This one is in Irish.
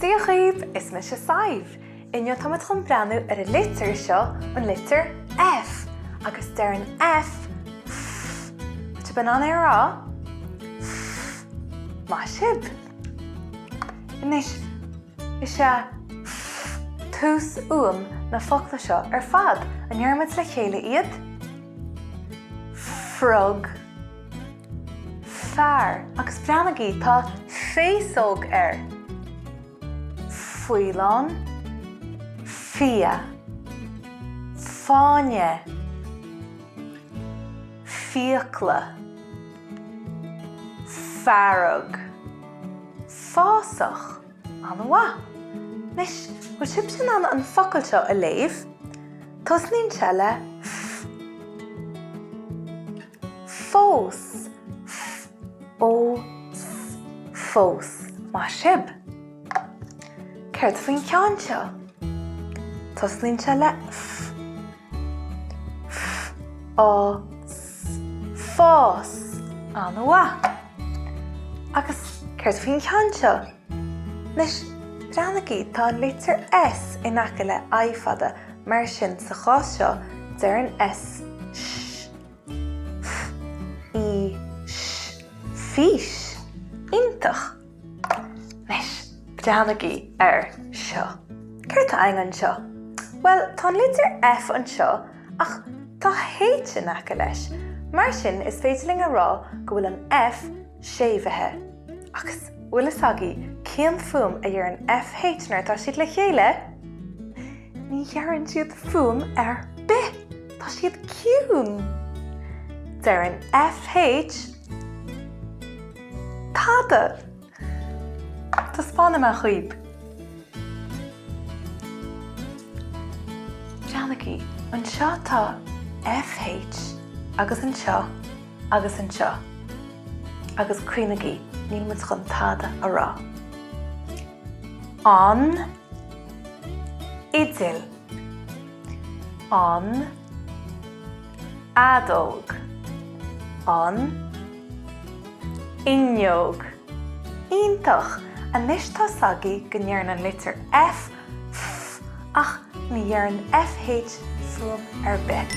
Dia dhaoibh, is mise Sadhbh. Inniu táimid chun breathnú ar an litir seo, an litir F. Agus deireann F, f. Bhfuil sibh in ann é a rá? F. Maith sibh. Anois, is é F tús fhuaim na focla seo ar fad. An ndéarfaimid le chéile iad? Frog. Fear. Agus breathnaigí, tá féasóg air. Faoileán. Fia. Fáinne. Fiacla. Fearg. Fásach. An-mhaith! Anois, bhfuil sibhse in ann an focal seo a léamh? Tosnaíonn sé le F. Fós. F, O, S, fós. Maith sibh! Céard faoin cheann seo? Tosnaíonn sé le F. F, Á, S, fás. An-mhaith! Agus céard faoin cheann seo? Anois, breathnaigí, tá an litir S in aice le I fada, mar sin sa chás seo, deireann S sh. F, í, s, fís. Iontach! Anois, breathnaigí air seo. Céard tá againn anseo? Bhuel, tá an litir F anseo ach tá H in aice leis. Mar sin, is féidir linn a rá go bhfuil an F séimhithe. Agus bhfuil fhios agaibh cén fuaim a dhéarann FH nuair atá siad le chéile? Ní dhéarann siad fuaim ar bith! Tá siad ciúin! Deireann FH tada! Taispeánfaidh mé dhaoib. Breathnaigí, anseo tá FH agus anseo agus anseo. Agus cuimhnigí, níl muid chun tada a rá. An fhidil. An fheadóg. An fhuinneog. Iontach! Anois tá 's agaibh go ndeireann an litir F, f, ach ní dheireann FH fuaim ar bith.